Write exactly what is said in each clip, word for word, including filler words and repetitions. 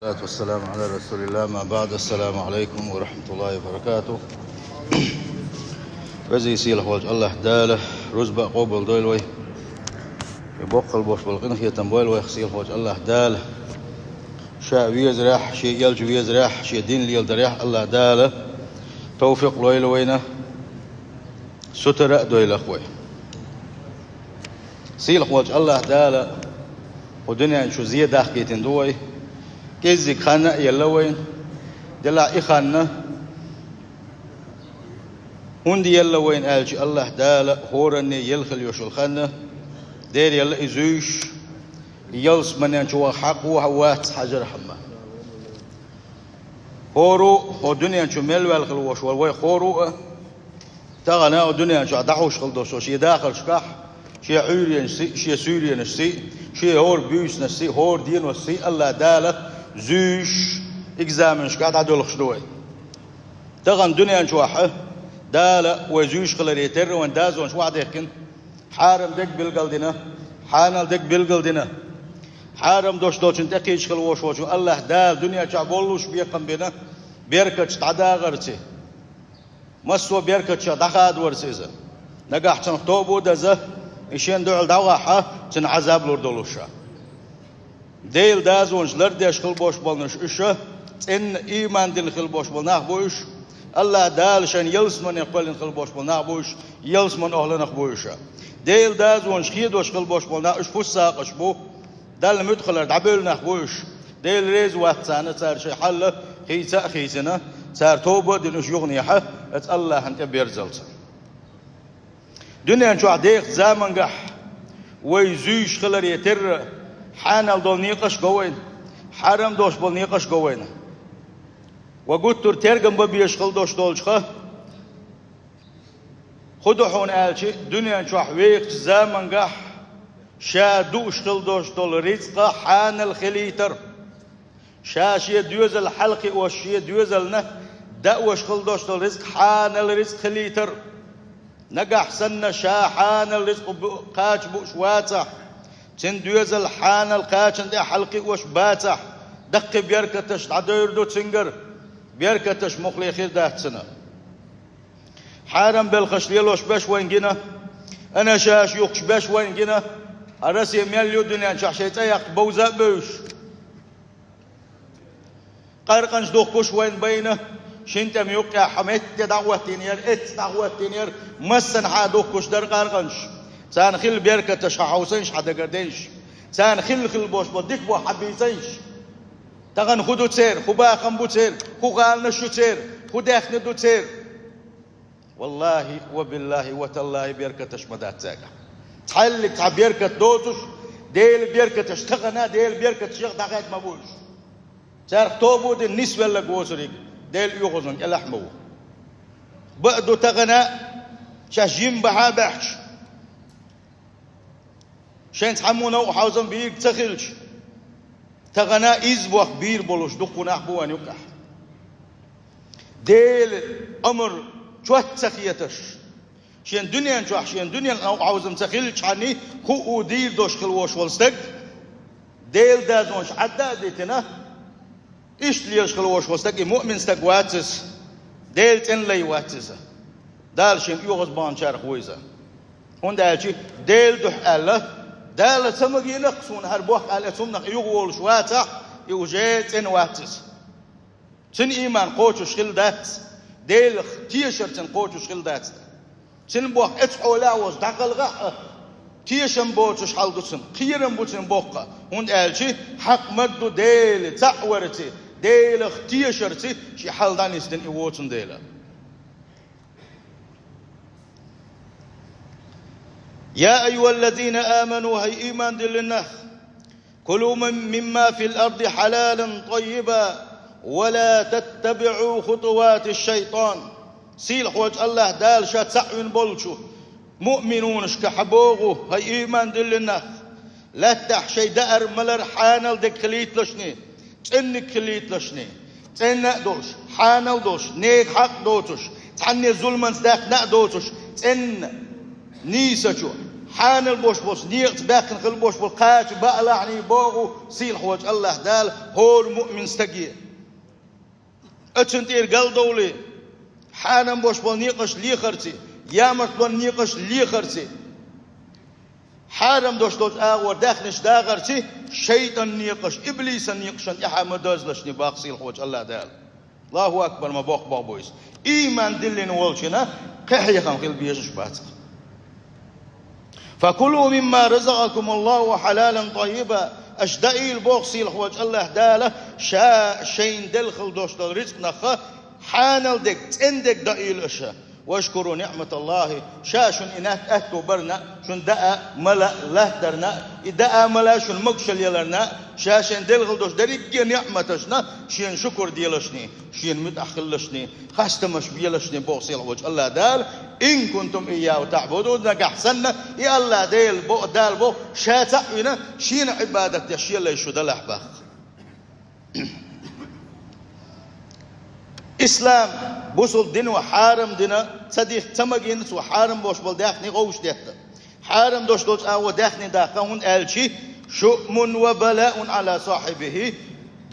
والصلاة والسلام على رسول الله، أما بعد. السلام عليكم ورحمة الله وبركاته. Веза-сийлахь волчу АллахӀ Дала рузба а къобалдойла вай. И боккхал бош болу къинхетам бойла вайх сийлахь волчу АллахӀ Дала. Ша везарехь, шен элча везарехь, шен дин леладарехь АллахӀ Дала тавфикъ лойла вайна, сутара а дойла вай. Сийлахь волчу АллахӀ Дала кху дуьнен чу зе дахкийтина ду вай. КӀеззиг хан а елла вайна. Делахь и хан хӀунда елла вайна аьлча, АллахӀ Дала хӀоранне елла хила йолуш йолу хан, дера елла и зуьйш, ялсаманен чу ваха хьакъ ву хьан вац хьажархьама. ХӀора а, хӀокху дуьнен чу мел ваьлла хила волуш волу вай хӀора а, тахана а дуьнен чохь дӀахьуш хила долуш шен дахаршкахь, шен Ӏуьйренаш сий, шен суьйренаш сий, шен хӀора буьйсанаш сий, хӀора денош сий АллахӀ Дала зуьйш, экзаменашкахь дӀадолхуш ду вай. Тахана дуьнен чохь Дала вай зуьйш хиларе терра вайн дозанаш охьадехкина, хьарам дерг билгалдина, хьанал дерг билгалдина. Хьарам долуш долчун тӀекхийча хила волуш волчун АллахӀ Дала дуьнен чохь боллуш бекхам бина, беркаташ дӀадахарций, массо а беркаташах дӀахадаварца иза. Нагахь цунах тоба а даза, и шен дуьхьал дӀаваххьа, цуьнан Ӏазаб лур долуш ша. Делан дозанаш лардеш хила бош болнаш уьш, цӀенна ийман дина хила бош болу нах бу уьш, АллахӀ Дала шайна ялсамане кхоьллина хила бош болу нах бу уьш, ялсаман охьланах бу уьш. Делан дозанаш хедош хила бош болу нах уьш фуссакъаш бу, Далла муьтӀахь хилар дӀабевлла нах бу уьш. Дела реза вац царна, цара шайн хьал хийца а хийцина, цара тоба а дина уьш юханехьа, аса АллахӀан тӀе берзалца. Дуьнен чохь дехачу замангахь вай зуьйш хиларе терра, хьанал долу некъаш а го вайна, хьарам долуш болу некъаш а го вайна. Ва гуттар тергам бан безаш хила долуш долчуха, хӀун ду хьуна аьлча, дуьнен чохь вехачу замангахь ша дууш хила долуш долу рицкъа хьанал хилийтар. Ша шен доьзал хьалакхиош, шен доьзална даош хила долуш долу рицкъ хьанал рицкъ хилийтар. Нагахь санна ша хьанал рицкъ бу-, кхача бууш вацахь, цуьнан доьзал хьанал кхачанна тӀе хьалакхиош бацахь, даккхий беркаташ дӀадевр ду цуьнгара, беркаташ муххале хир дац цуьнан. Хьарам белхаш лелош беш вайн гина, анашаш юхкуш беш вайн гина, хьан Россия мел ю дуьнен чохь шайн цӀе яккха бовза а бевзаш. Къаркъанаш духкуш вайн байна, шина тӀеман юккъехь хьан метте дӀахӀоттийнера, эцца дӀахӀоттийнера, массанхьа духкуш дара къаркъанаш. Царна хилла беркаташ хьан хьовсийша, хьан дагардейша. Царна хилла хила бош болу дика бохь хьан бийцийша. Тахана хӀун ду церан, хӀун бахам бу церан, хӀун гӀаланаш ю церан, хӀун даьхни ду церан? Валлахи, ва биллахи, ва таллахи, беркаташ ма дац цаьргахь. Цхьаьллиг цхьа беркат доцуш, Делан беркаташ тахана, Делан беркаташ яха дӀахаьдда ма бу уьш. Царах тоба а дина нисвелларг воцург, Делан оьгӀазлонан кӀелахь ма ву. Баа ду тахана, шаьш жима бахьа а баьхча, шайн цхьаммо новкъа хьовзам бийриг ца хилча, тахана изза бохку бийр болуш дуккха нах бу вайн юккъехь. Делан амар чот ца хеташ, шен дуьнен чохь, шен дуьненан новкъа хьовзам ца хилчхьаний, хӀуъу дийр долуш хила вош волу стаг, Делан дозанаш Ӏадда а дитина, иштта лелаш хила вош волу стаг, и муъмин стаг вац иза, Делан цӀена лай вац иза. Дала шен оьгӀазбаханчарах ву иза. ХӀунда аьлча Делан дуьхьа аьлла, Дала ца магийна-кх суна хӀара бохк аьлла, цунах юха волуш вацахь, и уже цӀена вац иза. Цуьнан ийман кхочуш хилла дац, Делах тешар цуьнан кхочуш хилла дац. Цуьнан бохк эцу хьолехь а волуш дӀакхалхахь а, тешам боцуш хьал ду цуьнан, кхерам бу цуьнан боккха, хӀунда аьлча хьакъ ма-дду Дела цхьаъ варций, Делах тешарций шен хьал дӀанисдина и воцун дела. يا أيها الذين آمنوا, хӀай ийман диллина нах, كلوا من، مما في الأرض حلالا طيبا ولا تتبعوا خطوات الشيطان. Сийлахьволчу АллахӀ Дала Ша цхьаъ вина болчу муъминунашка хьан боху, хӀай ийман диллина нах, лаьттахь шайн даар-малар хьанал дерг хилийталашний, цӀенниг хилийталашний, цӀенна а долуш, хьанал долуш, нехан хьакъ доцуш, цхьанне зуламанца даьккхина а доцуш, цӀенна, нийсачу, хьанал бош болчу некъаца баьккхина хила бош болу кхача баалахьний боху сийлахьволчу АллахӀ Дала хӀора муъмин стаге. Оцунна тӀера галдовлий, хьарам бош болу некъаш лехарций, ямартлон некъаш лехарций, хьарам дош долчу агӀор даьхнаш дахарций, шайтӀан некъаш, иблисан некъашна тӀаьхьа ма дозалашний боху сийлахьволчу АллахӀ Дала. Аллаху акбар, ма боккха боху бу иза. Ийман диллина волчина кхин хьехам хила безаш бацахь. «Факулу мимма разакъакумуллаху хьалалан таййиба». Аша даийла боху сийлахьволчу АллахӀ Дала, Ша шайна делла хила дош долу рицкъанах хьанал дерг, цӀена дерг даийла аша. «Вашкуру ниъматаллахи», Ша шуна и нат-, аьтто барна, шуна даа, мала латтарна, и даа, мала шуна могушалла яларна, Ша шайна делла хила дош дерриге а ниъматашна Шена шукур делашний, Шена муьтӀахь хилалашний, хастамаш белашний боху сийлахьволчу АллахӀ Дала, «ин кунтум ийяху таъбудун», нагахь санна, и АллахӀ Дела бо-, Дала боху, Ша цхьаъ вина, Шена Ӏибадат деш, Шен лай шу далахь боху. Ислам, бусулба дино хьарам дина, ца дих-, ца магийна цо хьарам бош болу даьхний гӀовш детта. Хьарам дош долчу агӀор даьхний даккха, хӀунда аьлча, «шуъмун ва балаун Ӏала сахьибихи»,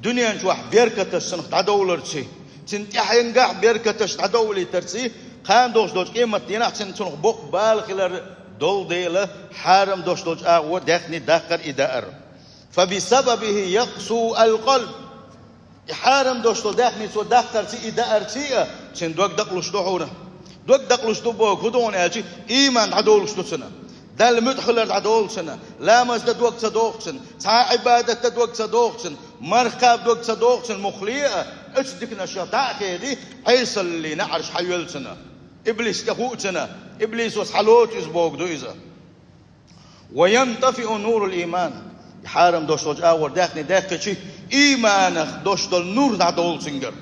дуьнен чохь беркаташ цунах дӀадовларций, цуьнан тӀаьхьенгахь беркаташ дӀадовлийтарций, кхана долуш долчу къематдийнахь цуьнан цунах боккха бала хилар долу дела, хьарам дош долчу агӀор даьхний даккхар и даар. «Фа бисабабихи якъсу алкъалб». И хьарам дош долу даьхний цо даккхарций, и даарций а, цуьнан дог дакъалуш ду хьуна. Дог дакъалуш ду боху хӀун ду хьуна аьлча, ийман дӀадолуш ду цуьнан. Далла муьтӀахь хилар дӀадолу цуьнан. Ламаз дан дог ца доху цуьнан. Цхьа а Ӏибадат дан дог ца доху цуьнан. Марха кхаба дог ца доху цуьнан. Муххале а, оцу диканашах дӀа а хеди, Ӏесаллина Ӏарш хьайоьллу цуьнан. Иблис тӀе хуу цуьнан. Иблисо схьалоцу иза боху ду иза. «Ва янтафиу нурул ийман». Хьарам дош долчу агӀор даьхний даьккхичи, ийманах дош долу нур дӀадолу цуьнгара.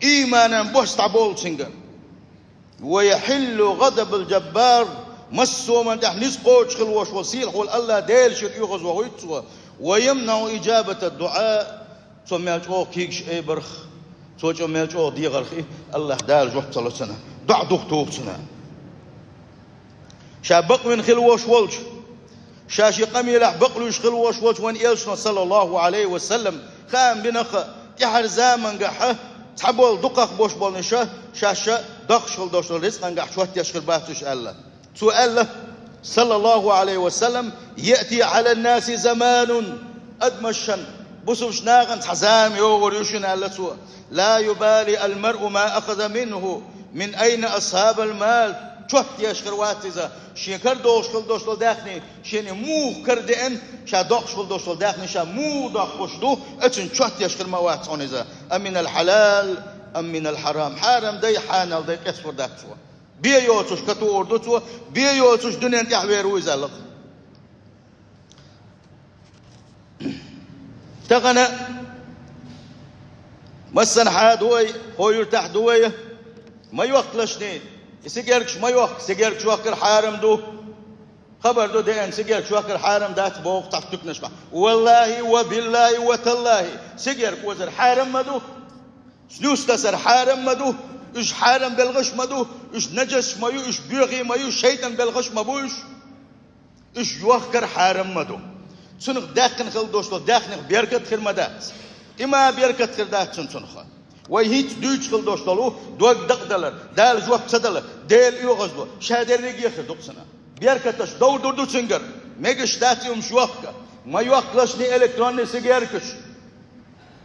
Ийманан бос дӀаболу цуьнгара. «Ва яхьиллу гӀадабул джаббар». Массо а хӀуманна тӀехь ницкъ кхочуш хила вош волу сийлахьволу АллахӀ Дела шира оьгӀазвохуьйту цо. «Ва ямнау иджабатад дуӀа». Цо мел чӀогӀа куьйгаш айбарх, цо чӀо мел чӀогӀа дегӀарх и АллахӀ Дала жоп ца ло цуьнан. ДоӀа духтуху цуьнан. Ша бакъвина хила вош волчу, ша шен къамелехь бакълуьйш хила вош волчу вайн элчано, саллаллаху Ӏалайхи ва саллам, хаам бина кха, тӀаьхьара замангахьа цхьаболу дукхах бош болу иша, шаьш ша доккхуш хила дош долу рицкъангахь чот еш хир бац уьш аьлла. Цо аьлла, саллаллаху Ӏалайхи ва саллам: «Яъти Ӏалан-наси заманун», адамашна, бусулба нахана цхьа зама йогӀур ю шуна, аьлла цо. «Ла юбали ал-маръу ма ахаза минху, мин айна асхабал мал». Чот еш хир вац иза. Шен кара догӀуш хила дош долу даьхний, шена и муха кара деана, ша доккхуш хила дош долу даьхний, ша муха доккхуш ду, оцунна чот еш хир ма вац хьуна иза. Аминал хьалал, аминал хьарам. Хьарам дай, хьанал дай, къестор дац цо. Бен йоцуш катуур ду цо, бен йоцуш дуьнен тӀехь вер ву иза, аьлла. Тахана массанхьа а ду вай, хӀо юьртахь ду вай, ма йохкалашний, и сигеркаш ма йохка, сигеркаш йохкар хьарам ду. Хабар ду деана, сигеркаш йохкар хьарам дац боху цхьа туькнаш ма. Валлахи, ва биллахи, ва таллахи, сигерка озар хьарам ма ду. Снюс тасар хьарам ма ду, уьш хьарам белхаш ма ду, уьш нажас ма ю, уьш боьхий ма ю, шайтӀан белхаш ма бу уьш. Уьш йохкар хьарам ма ду. Цунах даьккхина хила дош долу даьхнех беркат хир ма дац. И ма беркат хир дац цун цунах. Вай хӀинца дуьйцуш хила дош долу дог дакъадалар, Дала жоп ца далар, Дела оьгӀазло, ша дерриге а хир ду-кх цунах. Беркаташ довдур ду цуьнгара, мегаш дац и хӀумаш йохка. Ма йохкалаш ни электронный сигаркаш.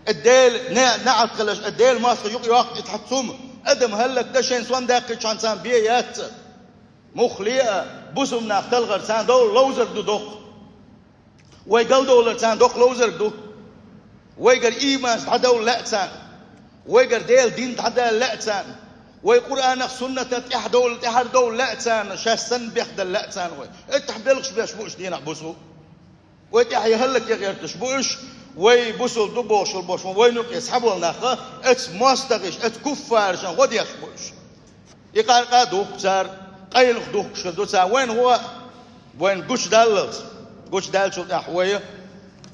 Э, Дела, не, неӀалт хилаш, э, Дела мостагӀа юкъа йоккху и цхьацца хӀума. Адам хӀаллакдан шайн сом даьккхичхьана царна бен яц. Муххале а, бусулба нах талхар царна довла ловзарг ду доккха. Вай галдовлар царна доккха ловзарг ду. Вайгара ийманаш дӀадовла лаьа царна. Вайгара Делан дин дӀадала лаьа царна. Вай Къуръанах, суннатах тӀаьхьадовла, тӀаьхьара довла лаьа царна, шаьш санна бехдала лаьа царна вай. Эттахь белхаш беш бу уьш дийнахь бусу. Вай тӀаьхье хӀаллакье гӀерташ бу уьш, вай бусулба ду бохуш хила болуш, вайна юкъе схьаболу нах, эцу мостагӀаш, эцу куффарашна гӀо деш бу уьш. И къаркъа а духку цара, къайлаха духкуш хир ду цара. Вайна гӀо а, вайна гучудаллалц, гучудаьллачул тӀаьхьа вай,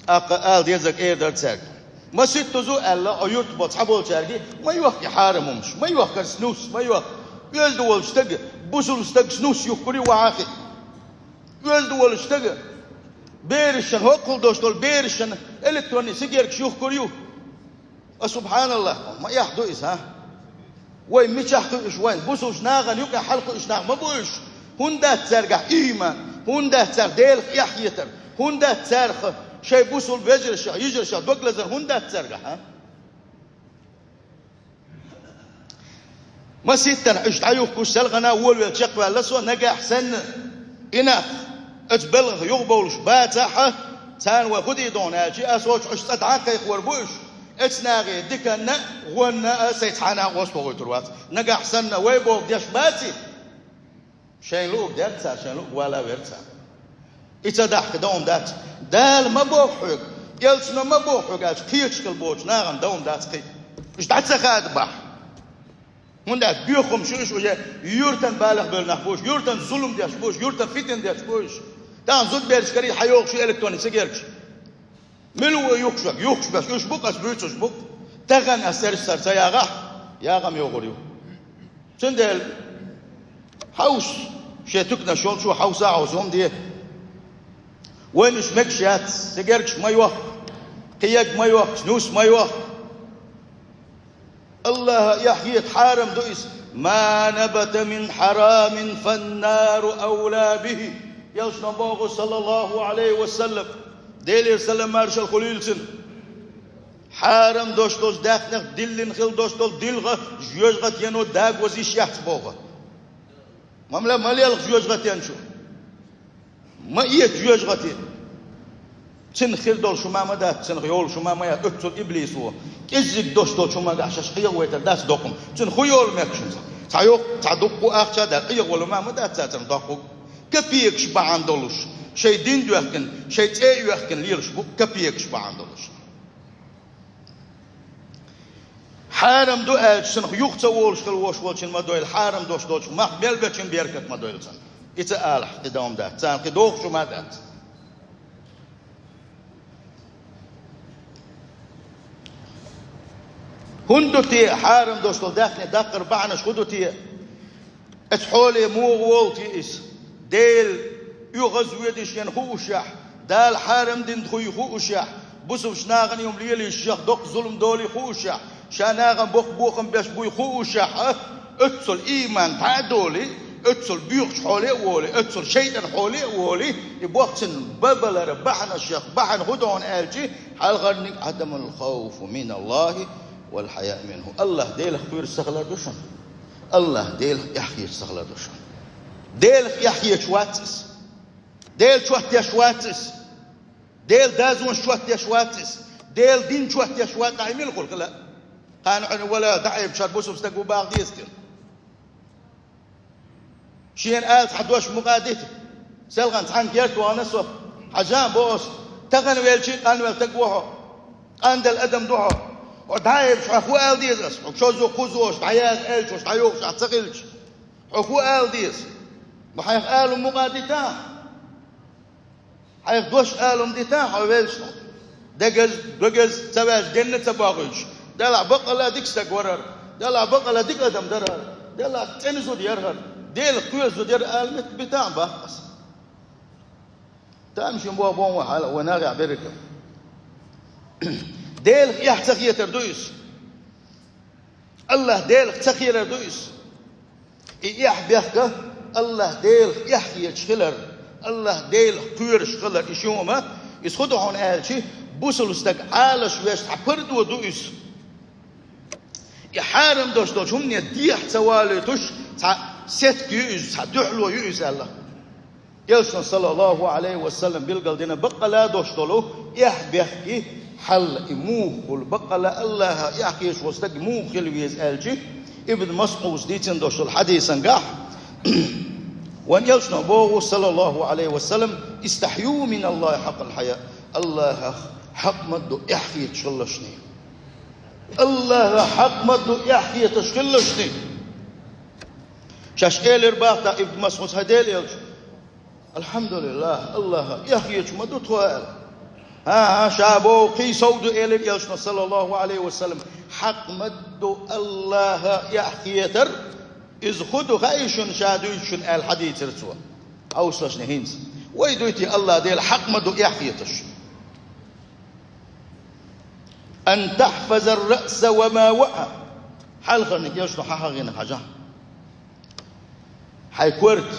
тӀаккха ала дезарг эр дара цаьрга. Маситтазу аьлла, Ӏо юрт бо цхьаболчаьрги, ма йохка и хьарам хӀумаш, ма йохка ара снус, ма йохка. Оьзда волчу стага, бусулба стага снус юхкури вахьа хи. Оьзда волча стага берашна, хӀоккхул дош долу берашна электронный сигеркаш юхкур ю. А, субхьаналлахӀ, ма эхь ду иза, хӀа? Вай мичахь кхуьуш, вайн бусулба нахана юкъахь хьалакхуьуш нах ма бу уьш. ХӀунда дац цаьргахь ийман? ХӀунда дац цара Делах эхь хетар? ХӀунда дац цара шайн бусулба вежаршех, йижаршех дог лазар хӀунда дац цаьргахь, хӀа? Маситтана уьш дӀаюхкуш, селхана волавелла чекхваьлла со, нагахь санна и нах оцу белхах юхабовлуш бацахь, царна вай хӀун дийр ду аьлча, ас оцу уьш цӀа дӀа а кхайкхор бу уьш. Оцу нахе диканна а, гӀонна а сайн цхьа а накъост вохуьйтур вац. Нагахь санна вай бохург деш баций? Шайна луург дер цара, шайна луург вала а вер цара. И ца дахь кхин дан хӀума дац. Дала ма боху хьоьга, элчано ма боху хьоьга аьлча, кхеташ хила боцучу нахана дан хӀума дац кхин. Уьш дӀа ца хадабахь. ХӀунда аьлча боьха хӀума шу уьш уже юьртан балех бевлла нах бу уьш, юьртан зулам деш бу уьш, юьртан фитна деш бу уьш. Тахана зудабераш карий хьайогӀуш ю электронный сигеркаш. Мила ву юхкуш верг? Юхкуш берш уьш бу-кх, ас буьйцурш бу-кх. Тахана ас цаьршинна ца ягӀахь, ягӀам йогӀур ю. Цундела хьовса, шен туьканаш йолчо хьовса а хьовса хӀума де. Вайна уьш мегаш яц, сигеркаш ма йохка, кхин ерг ма йохка, нус ма йохка. АллахӀах эхь хета хьарам ду иза. «Ма набата мин хьарамин, фаннару авла бихӀ». Элчано боху, саллаллахӀу ӀалайхӀи ва саллам, Делера салам-маршалла хуьлийла цунна. Хьарам дош долчу даьхнех диллина хила дош долу дилха жоьжахати ено дагаваза йиш яц боху. Ма, ма лелха жоьжахати ен чу. Ма эца жоьжахати. Цунах хир долуш хӀума ма дац, цунах йолуш хӀума ма яц, оццул иблис ву. КӀеззиг дош долчу хӀуманга шаьш къегӀавайтар дац доккха хӀума. Цунах хӀун йолу моьтту шуна? Цхьа йоккха, цхьа дуккха ахча а даьлла, къегӀа волу хӀума ма дац цара цунах доккхаг. Копеекаш бахьана долуш, шайн дин доьхкина, шайн цӀе а йоьхкина лелаш бу, копеекаш бахьана долуш. Хьарам ду аьлча, цунах юха ца волуш хила волуш волчун ма дойла, хьарам дош долчух мах мел бечун беркат ма дойла цунна. И ца алахь, кхин дан хӀума дац, царна кхин дохуш хӀума а дац. ХӀунда ду те хьарам дош долу даьхне даккхар бахьанаш, хӀун ду те? Оцу хьоле муха волу те иза? Дела оьгӀаз а ведаш ен хуушехь, Дала хьарам дина хуй хуушехь, бусулбачу нахана юм лелийшех доккха зулам долий хуушехь, ша нахана боккха бохам беш буй хуушехь, а? Оццул ийман дӀа а долий, оццул боьхачу хьоле а волий, оццул шайтӀан хьоле а волий, и бохцун бабалара бахьанашех бахьана хӀун ду хьуна аьлчи, хьалхарниг: «Ӏадамул хавфу миналлахӀи вал хьаяъ минхӀу». АллахӀ Делах кхоьруш ца хилар ду шуна. АллахӀ Делах эхь хеташ ца хилар ду шуна. Делах эхь хеташ вац иза. Дела чот деш вац иза. Дела дозанаш чот деш вац иза. Дела дин чот деш вац, ахь мила хуьлу хила? Кхана хьуна вала даӀийпачу хӀара бусулба стаг ву баха деза те? Шена ала цхьа дош мукъа а дита. Селхана цхьаьна керта вахана со. Хьажа а боху ас, тахана велчи къанвелла стаг ву хьо. Къанделла адам ду хьо. Хьо дӀа а йолуш, хьох хӀун ала деза ас? Хьо чоззо кхузза волуш, дӀаяха аьллачу, дӀайохуш ахь ца хилча, хьох хӀун ала деза? Ма хьайх ала мукъа а дита. Хьайх дош ала хӀума дита хьо велча, дегаза, дегаза ца ваьлча, денна ца бохуьйтуш. Делахь баккъалла дика стаг вара хӀара. Делахь баккъалла дика адам дара хӀара. Делахь цӀена зуда яра хӀара. Делах кхоьру зуда яра ала мет-, бита а баккха аса. Тамашийна боху боху вай хьала, вай нахехь берриг а. Делах эхь ца хетар ду иза. АллахӀ Делах ца хилар ду иза. И эхь бехк а, АллахӀ Делах эхь хеташ хилар, АллахӀ Делах кхоьруш хилар, и ши хӀума, иза хӀун ду хьуна аьлчи, бусулба стаг Ӏалаш веш цхьа пардо ду иза. И хьарам дош долчу хӀумане дехьа ца валийтуш, цхьа сетка ю иза, цхьа дуьхьало ю иза аьлла. Элчано, саллаллахӀу ӀалайхӀи ва саллам, билгал дина баккъала дош долу эхь бехке хьал и муха хуьлу, баккъала АллахӀах эхь хеташ волу стаг муха хила веза аьлчи, Ибн МасӀуда дийцина долуш долу хьадисангахь, вайн Элчано боху, саллаллахӀу ӀалайхӀи ва саллам: «ИстахьйӀу миналлахӀи хьакъал хьаяъ». АллахӀах хьакъ ма ду эхь хеташ хилалаш шуна. АллахӀах хьакъ ма ду эхь хеташ хилалаш шуна. Шаьш элира боху тӀаккха Ибн МасӀуда: «ХӀай Делан Элча, алхьамдулиллахӀ, АллахӀах эхь хеташ ма ду тхо», – аьлла. «ХӀан-хӀа, ша боху, кхин сов ду», – элира Элчано, саллаллахӀу ӀалайхӀи ва саллам. «Хьакъ ма ду АллахӀах эхь хетар, иза хӀун ду хаьий шуна, ша дуьйцу шуна», – аьлла, хьадийцира цо. Хьовсалаш шуна хӀинца. Вай дуй те, АллахӀ Дела хьакъ ма ду эхь хеташ. أن تحفظ الرأس وما وعى. Хьалхарниг, элчано хьахьагӀина хьажа. Хьай корта,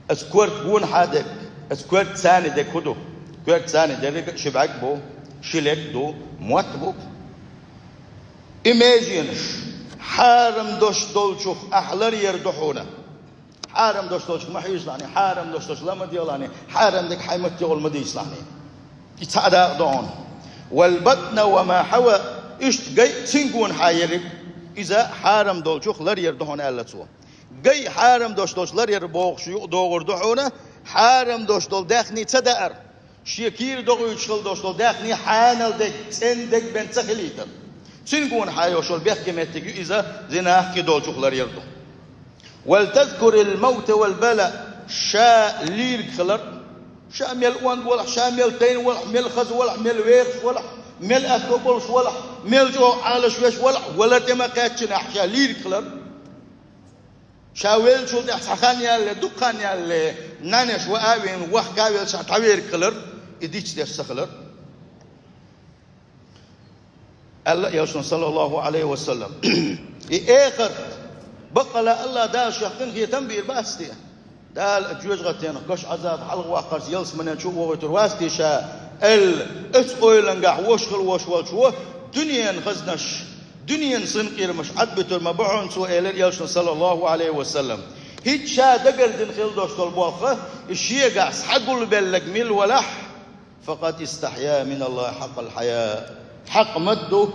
аса корта гонахьа дерг, аса корта цани дерг хӀу ду? Корта цани дерг ши бӀарг бу, ши лерг ду, мотт бу. И меженаш хьарам дош долчух ахь ларъяр ду хьуна. Хьарам дош долчух ма хьийжалахьний, хьарам дош долчух ла ма делахьний, хьарам дерг хьай матте гӀолла ма дийцалахьний. И цхьа дакъа ду хьуна. والبطن وما حوى, иштта гай а, цунга гонахьа ерриг, иза хьарам долчух ларъяр ду хьуна, аьлла цо. Гай хьарам дош долчух ларъяр бохуш юкъа догӀур ду хьуна, хьарам дош долу даьхни ца даар. Шен кийра догӀуьйтуш хила долуш долу даьхни хьанал дерг, цӀена дерг бен ца хилийтар. Цуьнан гонахьа йолуш йолу бехке меттиг ю иза, зинах кхидолчух ларъяр ду. ولتذكر الموت والبلاء, ша лийриг хилар, ша мел онда валахь, ша мел тайна валахь, мел хаза валахь, мел вехаш валахь, мел аьтто болуш валахь, мел чӀогӀа Ӏалаш веш валахь, вала тӀе ма кхаьччинехь ша лийриг хилар. Ша веллачул тӀаьхьа цхьа хан ялале, дукха хан ялале, нанеш ваа а вийна, вахка а велла ша дӀаверг хилар, и дицдеш ца хилар. Аьлла элчано, саллаллаху Ӏалайхи ва саллам. И эхарт, баккъала АллахӀ Дала шех къинхетам бийр бац те? Дала жоьжахатенах гаш Ӏазап хьалха ваккхарца ялсамане чу а вохуьйтур вац те ша, аьлла, оцу ойлангахь вош хила вош волчо дуьненан хазнаш, дуьненан синкъерамаш Ӏадбуьтур ма бу хьуна цо, элира элчано, саллаллаху Ӏалайхи ва саллам. ХӀинца ша дагардина хила долуш долу болх, и шегахь схьагулбелларг мила валахь, فقد استحيا من الله حق الحياء. Хьакъ ма ду,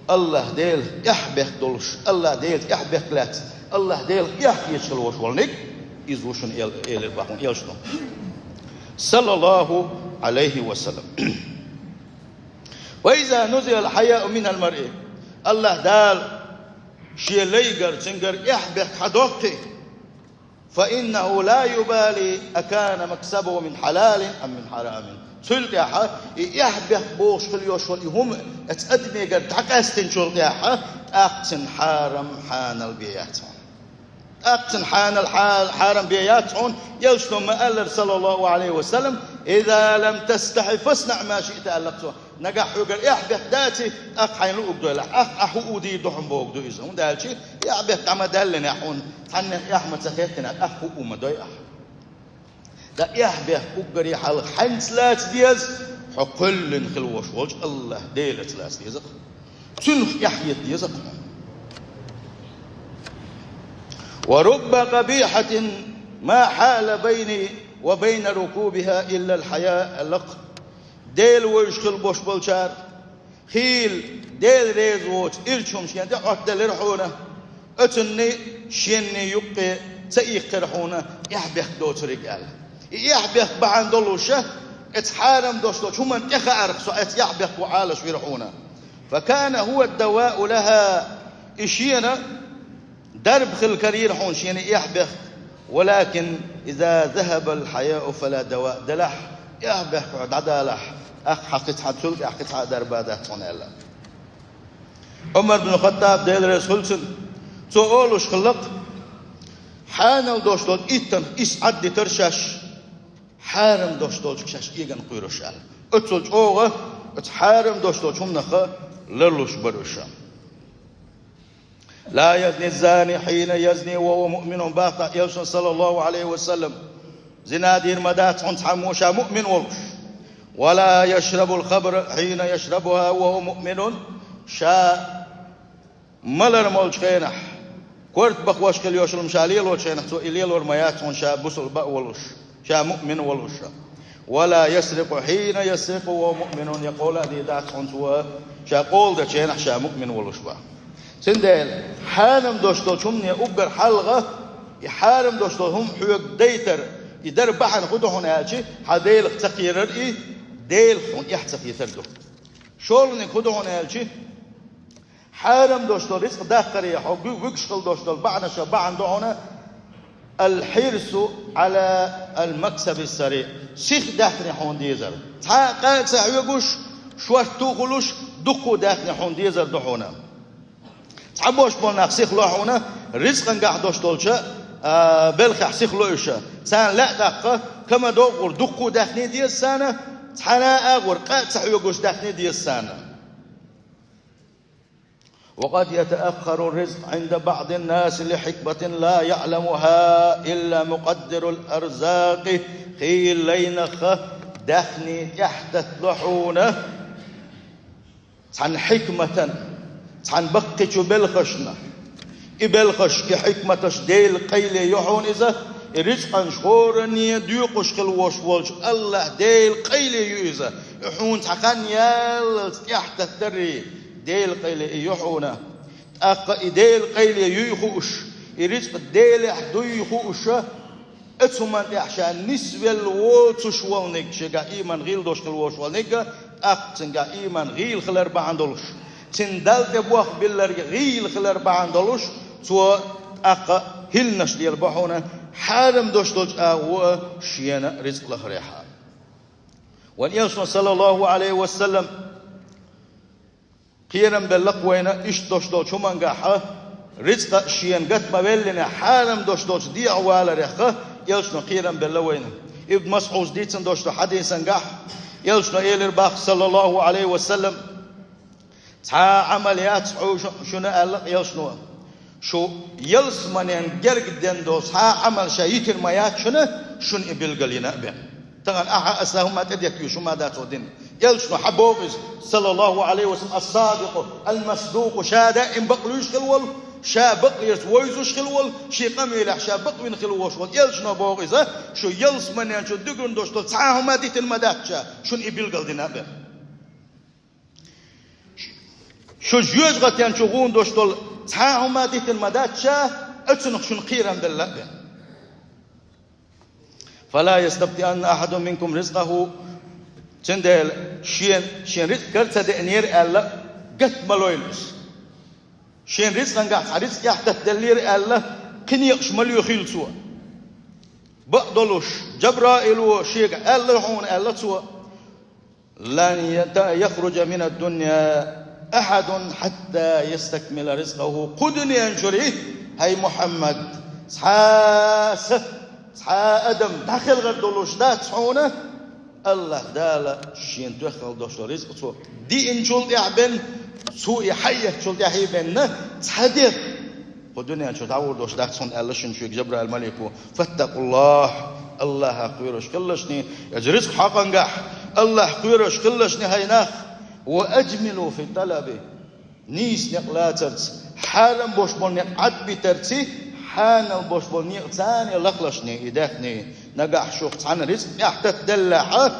АллахӀ Делах эхь-бехк долуш, АллахӀ Делах эхь-бехк лаьцна, АллахӀ Делах эхь хеташ хила вош волниг, иза ву шуна эл-, элира бахун элчано, саллаллаху Ӏалайхи ва саллам. وإذا نزع الحياء من المرء, АллахӀ Дала шен лайгара, цуьнгара эхь-бехк хьадоккхий, فإنه لا يبالي أكان مكسبه من حلال أم من حرام. Цул тӀаьхьа и эхь-бехк бохуш хила йолуш волу и хӀума оцу адамегара дӀакъаьстинчул тӀаьхьа, тӀаккха цуьнан хьарам, хьанал бен яц хьуна. ТӀаккха цуьнан хьанал, хьа-, хьарам бен яц хьуна, элчано ма-аллара, саллаллаху Ӏалайхи ва саллам, إذا لم تستح فاصنع ما شئت, аьлла цо. Нагахь хьоьгара эхь-бехк даций, тӀаккха хьайна луург дойлахь, ахь, ахь хӀу а дийр ду хьуна бохург ду иза. ХӀунда аьлча эхь-бехк дӀа ма даьллинехь хьуна, цхьаннех эхь ма ца хеттинехь, ахь хӀу а ма дой ахь. Ткъа эхь-бехк уггаре хьалха хьаьнца лаца деза, хьо кхоьллина хила вош волчу АллахӀ Делаца лаца деза-кх. Цунах эхь хета деза-кх хьуна. ورب قبيحة ما حال بيني وبين ركوبها إلا الحياء, аьлла-кх. Дела вевзаш хила бош болчара хийла Дела реза воцу ирча хӀума шена тӀе Ӏоттаделира хьуна, оцунний, шенний юккъе ца иккхира хьуна эхь-бехк доцург аьлла. И эхь-бехк бахьана долуш а, оцу хьарам дош долчу хӀуманна тӀе хаарх со оцу эхь-бехко Ӏалаш вира хьуна. فكان هو الدواء لها, и шена дарба хила карийра хьуна шена и эхь-бехк. ولكن إذا ذهب الحياء فلا دواء, делахь, эхь-бехк хьо дӀадалахь, тӀаккха хьан кхин цхьа, цул тӀаьхьа кхин цхьа а дарба дац хьуна, аьлла. Ӏумар бин Хаттаб, Дела реза хуьлда цунна, цо олуш хилла-кх: хьанал дош долчу иттанах исс Ӏаддитара шаьш, хьарам дош долчух шаьш кеган кхоьруш аьлла. Оццул чӀогӀа оцу хьарам дош долчу хӀуманах ларлуш бара уьш. لا يزني الزاني حين يزني وهو مؤمن, боху элчано, саллаллаху Ӏалайхи ва саллам. Зина дийр ма дац хьуна цхьаммо ша муъмин волуш. ولا يشرب الخمر حين يشربها وهو مؤمن, ша малар молчу хенахь, корта бахош хила йолуш хӀума ша лелочу хенахь, цо и лелор ма яц хьуна ша бусалба а волуш, ша муъмин а волуш. ولا يسرق حين يسرق وهو مؤمن, я къола а дийр дац хьуна цо ша къола дечу хенахь ша муъмин волуш боху. Цундела хьарам дош долчу хӀумане уггар хьалха, и хьарам дош долу хӀума хьоьга дайтар, и дар бахьана хӀун ду хьуна аьлча, хьан Делах ца кхерар и, Делах хьуна эхь ца хетар ду. ШолгӀаниг хӀун ду хьуна аьлча, хьарам дош долу рицкъ даккхаре хьо гу-, вуьгуш хила дош долу бахьанаш бахьана ду хьуна الحرص على المكسب السريع, сиха даьхни хьуна дезар. Цхьа а къа ца хьоьгуш, шорта а хуьлуш, дуккха а даьхни хьуна дезар ду хьуна. Цхьаболуш болу нах сиха ло хьуна, рицкъангахь дош долчу, а, белхехь сиха ло уьш. Царна лаьа тӀаккха, кама догӀур дуккху даьхни деза царна, цхьана а агӀор къа а ца хьоьгуш даьхни деза царна. وقد يتأخر الرزق عند بعض الناس لحكمة لا يعلمها إلا مقدر الأرزاق. Кхин лайнаха даьхни тӀехтаттало хьуна цхьан хьикматан, цхьан баккхийчу белхашна. И белхаш, и хьикматаш Делан къайле ю хьуна иза, и рицкъанаш хӀоранне доькъуш хила вош волчу АллахӀ Делан къайле ю иза. И хьуна цхьа хан яллалц тӀехтаттарий, Делан къайле и ю хьуна. ТӀаккха и Делан къайле юй хууш, и рицкъ Делехь дуй хууш, оцу хӀуманна тӀехь ша нисвелла воцуш волниг, шегахь ийман гӀийла долуш хила вош волниг, тӀаккха цуьнгахь ийман гӀийла хилар бахьана долуш, цуьнан Далла тӀе бохбилларг гӀийла хилар бахьана долуш, цо тӀаккха хӀилланаш лелабо хьуна, хьарам долуш долчу агӀо шена рицкъ лахарехьа. Вайн Элчано, саллаллаху Ӏалайхи ва саллам, кхерам белла-кх вайна иштта долуш долчу хӀумангахьа, рицкъа шена гата ма-веллина, хьарам долуш долчу дегӀан валарехьа, Элчано кхерам белла вайна. Ибн МасӀуда дийцина долуш долу хьадисангахь, Элчано элира боху, саллаллаху Ӏалайхи ва саллам: «Цхьа а Ӏамал яц хьуна шуна», аьлла Элчано. «Шу ялсаманен герга ден долу цхьа а Ӏамал ша йитина ма яц шуна, шуна и билгал йина а бен». Тахана ахьа аса хӀума тӀедетташ хӀума дац хьо дина. Элчано хьан боху иза, саллаллаху Ӏалайхи ва саллам, ас-садикъу ал-масдукъу, ша даим бакълуьйш хила волу, ша бакълерца вовзуш хила волу, шен къамелехь ша бакъвина хила волуш волу. Элчано боху иза, шу ялсаманен чу дуьгун долуш долу цхьа а хӀума дитина ма дац ша, шуна и билгал дина а бен. Шу жоьжахатен чу гӀуна долуш долу цхьа а хӀума дитина ма дац ша, оцунах шуна кхерам белла а бен. «Фала ястабтианна ахьадун минкум ризкъаху». Цундела шен, шен рицкъ кара ца деанера аьлла, гатта ма лойла иза. Шен рицкъангахь цхьа рицкъ тӀехтаттаделлера аьлла, кхин некъаш ма лоьхийла цо. Бакъдолуш, Джабраило шега аьлла хьуна аьлла цо: «Лан ята-, яхруджа мина дунья ахьадун хьатта ястакмила ризкъаху». Кху дуьнен чуьра, хӀай Мухьаммад, цхьа а са, цхьа а адам дӀахелхар долуш дац хьуна, АллахӀ Дала шена тоьхна долуш долу ризкъ цо диъначул тӀаьхьа бен, цо и хьаэцначул тӀаьхьа бен, цхьа де кху дуьнен чу дӀагӀур долуш дац хьуна аьлла шуна шуьга Джабраил малико. «Фаттакъуллахь», АллахӀах кхоьруш хилалаш шуна, иза ризкъ хьокъангахь АллахӀах кхоьруш хилалаш шуна, хӀай нах, «ва аджмилу фи талаби». Нийса некъ лацарца, хьарам болуш болу некъ Ӏад битарца, хьанал болуш болу некъаца лахалаш шуна и даьхни. Нагахь шух цхьана ризкъ тӀехтаттаделлехьа,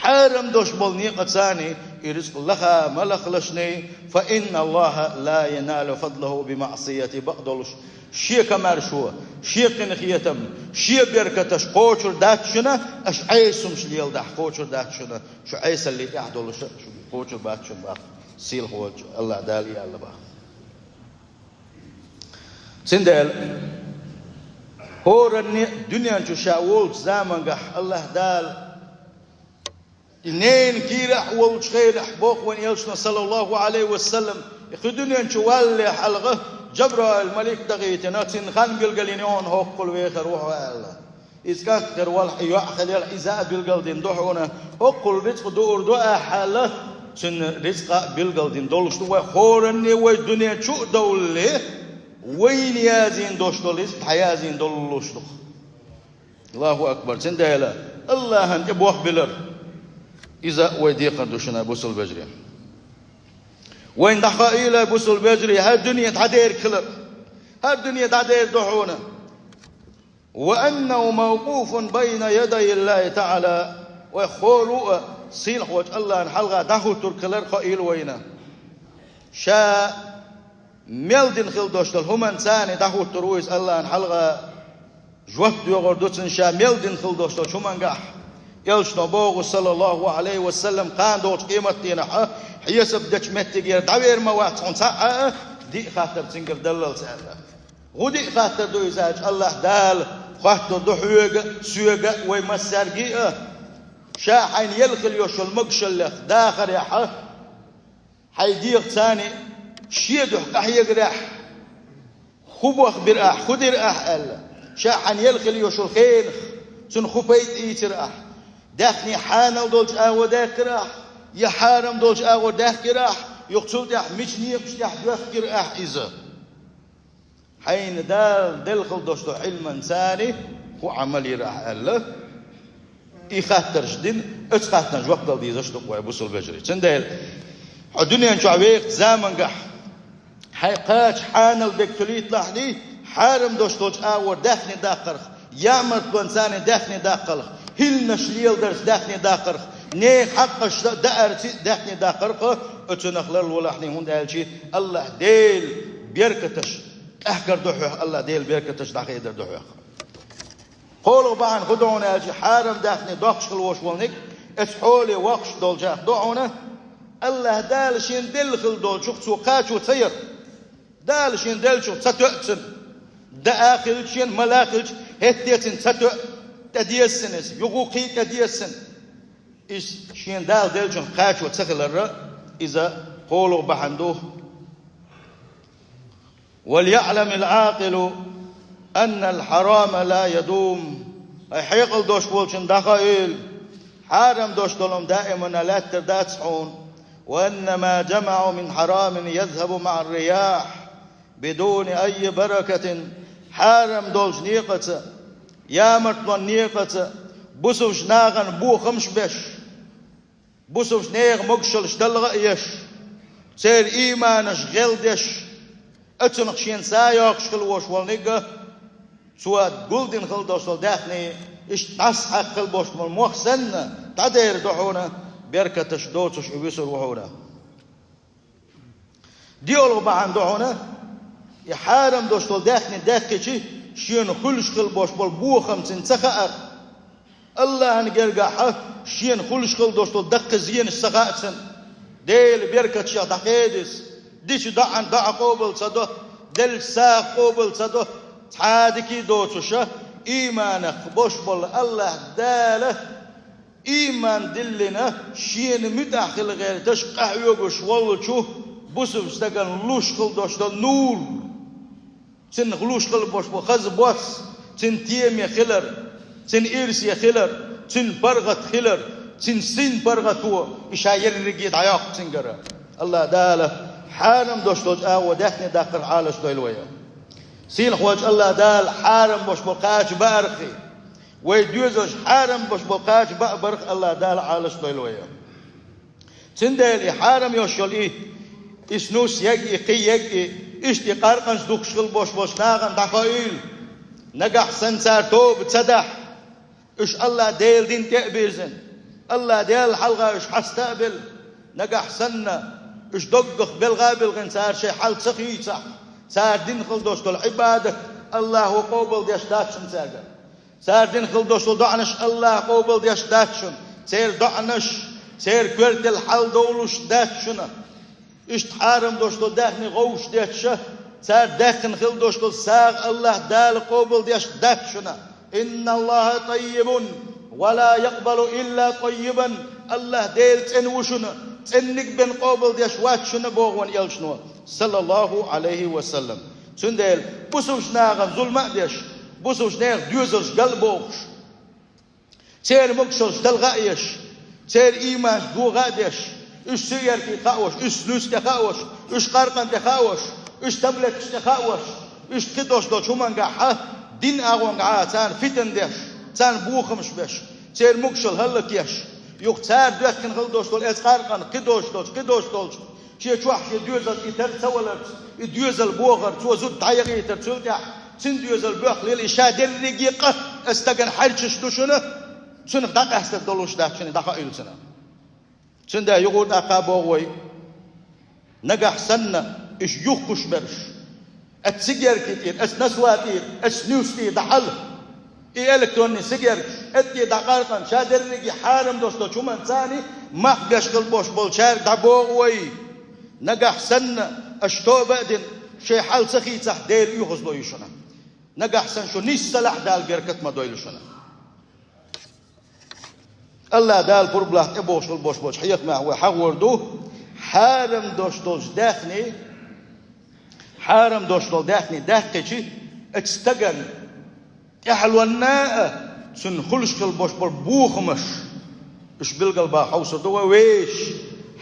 хьарам долуш болу некъаца и ризкъ лаха ма лахалаш шуна, «фа инна Аллаха ла яналу фадлаху би маъсияти», бакъдолуш, шен комаьршо, шен къинхетам, шен беркаташ кхочур дац шуна, аша Ӏеса хӀумаш леладахь кхочур дац шуна, шу Ӏесаллин тӀехь долуш шу кхочур бац шуна боху сийлахь волчу АллахӀ Дала, и аьлла боху. Цундела хӀоранна а дуьнен чу ша волчу замангахь АллахӀ Дала, и ненан кийрахь а волчу хенахь, боху вайн Элчано, саллаллаху Ӏалайхи ва саллам, и кху дуьнен чу валале хьалха Джабраил малик дахийтина, цуьнан хан билгалйина хьуна, хӀоккхул вехар ву хьо аьлла. Иза кӀант хир велахь, и йоӀ хилла велахь, иза а билгалдина ду хьуна, хӀоккхул рицкъ дуур ду ахьа аьлла, цуьнан рицкъа а билгалдина долуш ду. Вай хӀоранна а вай дуьнен чу а довлале, вайна язйина долуш долу рицкъ дӀаязйина долуш ду. Аллаху акбар! Цундела АллахӀан тӀе бохбилар, иза вай декхар ду шуна, бусалба вежарий. Вайна дӀахаийла, бусалба вежарий, хӀара дуьне дӀадерг хилар. ХӀара дуьне дӀадер ду хьуна. «Ва аннаху мавкъуфун байна ядай Аллахи таӀала». Вай хӀора а сийлахь волчу АллахӀан хьалха дӀахӀуттург хилар хаийла вайна. Ша мел дина хила долуш долу хӀуманца дӀахӀуттур ву иза АллахӀан хьалха, жоп доьхур ду цунна ша мел дина хила долуш долчу хӀумангахь. Элчано боху, саллаллаху Ӏалайхи ва саллам, кхана долчу къематдийнахьа хьесап дечу меттигера дӀавер ма вац хьуна цхьа а, диъ хаттар цуьнгара даллалц аьлла. ГӀу диъ хаттар ду иза аьлча, АллахӀ Дала хоттур ду хьоьга а, соьга а, вай массаьрга а, ша хьайна елла хила йолуш йолу могушаллех дахарехьа, хьайн дегӀаца шен дуьхьа къахьегарехь, хӀун бохбира ахь, хӀун дира ахь аьлла. Ша хьан ел хила йолчу хенах, цунах хӀун пайда ийцира ахь? Даьхни хьанал долчу агӀор даьккхира ахь, я хьарам долчу агӀор даьккхира ахь, юха цул тӀаьхьа мичу некъаш тӀехь доьхкира ахь иза? Хьайна Дала делла хила долуш долу Ӏилманца хӀун Ӏамал йира ахь аьлла, и хаттарш дина, оцу хаттарна жоп дала дезаш ду вай бусалба вежарий. Цундела хьо дуьнен чохь вехачу замангахь хьайн кхача хьанал берг хилийталахьний, хьарам долуш долчу агӀор даьхни даккхарх, ямартлонца даьхни даккхарх, хӀилланаш леладарца даьхни даккхарх, нехан хьакъаш даарца даьхни даккхарх, оцунах ларлолахьний, хӀунда аьлча АллахӀ Делан беркаташ къаьхкар ду хьох, АллахӀ Делан беркаташ дӀахедар ду хьох. КхоалгӀа бахьана хӀун ду хьуна аьлча, хьарам даьхни доккхуш хила волуш волниг, оцу хьоле воккхуш долчех ду хьуна, АллахӀ Дала шена делла хила долчух цо кхачо ца яр. Дала шена деллачух ца тоьа цунна. Даа хилча шена, мала хилча, хӀетте цунна ца тоьа, тӀедеза цунна иза, юха кхин а тӀедеза цунна. Иза шена Дала деллачух кхачо ца хиларра, иза кхоалгӀа бахьана ду. «وليعلم العاقل أن الحرام لا يدوم». Ай, хьекъал долуш волчунна дӀахаийла, хьарам долуш долу хӀума даимана лаьттар дац хьуна. «وأن ما جمع من حرام يذهب مع الرياح بدون أي بركة». Хьарам долчу некъаца, ямартлонан некъаца, бусалба нахана бохамаш беш, бусалба нехан могушаллаш талха а еш, церан ийманаш гӀелдеш, оцунах шена са йоккхуш хила волуш волниг а, цо гулдина хила долуш долу даьхни, иштта дӀасахьаькхна хила болуш болу мох санна, дӀадер ду хьуна, беркаташ доцуш и вуьсур ву хьуна. ДиъалгӀа бахьана ду хьуна, и хьарам долуш долу даьхни даьккхича, шена хуьлуш хила болуш болу бохам цунна ца хаар. АллахӀан гергахь шена хуьлуш хила долуш долу даккхий зенаш ца хаьа цунна. Делан беркаташех дӀакхеда иза. Дича доӀана доӀа къобал ца до, деллачу сагӀа къобал ца до, цхьа а дика доцуша, ийманах болуш болу АллахӀ Дала ийман диллина, шена муьтӀахь хила гӀерташ къахьоьгуш волчу бусалба стагана луш хила долуш долу нур. Цунна луш хила болуш бу хаза боц, цуьнан теме хилар, цуьнан ирсе хилар, цуьнан паргӀат хилар, цуьнан син паргӀато, и ша ерриге дӀайоккху цуьнгара. АллахӀ Дала хьарам долуш долчу агӀор даьхни даккхар Ӏалашдойла вай. Сийлахьволчу АллахӀ Дала хьарам болуш болу кхача баарх, вай доьзалш хьарам болуш болу кхача баа барх АллахӀ Дала Ӏалашдойла вай. Цундела и хьарам йолуш йолу и, и снус егг и, кхин егг и, иштта и къаркъанаш духкуш хила болуш болчу нахана дӀахаийла. Нагахь санна цара тоба ца дахь, уьш АллахӀ Делан дин тӀе а бирзина, АллахӀ Делан хьалха уьш хьаста а белла, нагахь санна уьш доггах белха а билгӀина, цара шайн хьал ца хийцахь, цара дина хила долуш долу Ӏибадат АллахӀо къобалдеш дац шуна цаьргара. Цара дина хила долуш долу доӀанаш АллахӀа къобалдеш дац шуна. Церан доӀанаш, церан коьртал хьал довлуш дац шуна. Иштта хьарам долуш долу даьхни гӀовшаш детташа, цара даьккхина хила долуш долу сагӀа АллахӀ Дала къобалдеш дац шуна. «إن الله طيب ولا يقبل إلا طيبا». АллахӀ Дела цӀена ву шуна, цӀенниг бен къобалдеш вац шуна, боху вайн элчано, саллаллаху Ӏалайхи ва саллам. Цундела бусалба нахана зулам а деш, бусалба нехан доьзалш гал а бохуш, церан могушаллаш талха а еш, церан ийманаш дохо а деш, уьш сигарте кхаош, уьш снус тӀе кхаош, уьш къаркъан тӀе кхаош, уьш таблеткаш тӀе кхаош, уьш кхидолуш долчу хӀумангахьа, дин агӀонгахьа царна фитна деш, царна бохамаш беш, церан могушалла хӀаллакъеш, юха цара доьхкина хила долуш долу эцу къаркъан кхидолуш долчу, кхидолуш долчу, шен чохь шен доьзалца и тар ца валарца, и доьзал бохар, цо зуда дӀаякъийтар, цул тӀаьхьа цуьнан доьзал боьхлийла, и ша дерриге къа а стагана хьаьрчаш ду шуна, цунах дӀакъаьстар долуш дац шуна, дӀахаийла цунах. Цундела юкъара тӀаккха боху вай, нагахь санна, уьш юхкуш берш, эцу сигарте тӀера, эцу насва тӀера, эцу снус тӀера дӀахьала, и электронный сигарт, эцу тӀера дӀакъаркъана, ша дерриге хьарам долуш долчу хӀуманца мах беш хила болуш болчаьрга дӀабоху вай. Нагахь санна, аша тоба а дина, шайн хьал ца хийцахь, Дела оьгӀазло ю шуна. Нагахь санна шу нисса лахь, Дала беркат ма дойла шуна. АллахӀ Дала пурба лахь тӀебогӀуш хила болуш болчу хьехамехь вай хьахор ду, хьарам долуш долчу даьхни, хьарам долуш долу даьхни даьккхича, оцу стагана тӀаьхьалонна а, цунна хуьлуш хила болуш болу бохамаш, уьш билггал бан хьовсур ду вай вешан,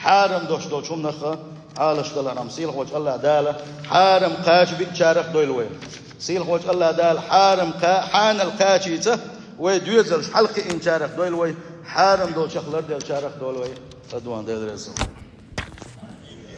хьарам долуш долчу хӀуманах а Ӏалашдаларна. Сийлахьчу АллахӀ Дала хьарам кхача биъначарах дойла вай. Сийлахьчу АллахӀ Дала хьарам кха-, хьанал кхачийта вай доьзалш хьалакхиъначарах дойла вай, хьарам долчех ларделлачарах дойла вай. ЛадугӀан Дела реза.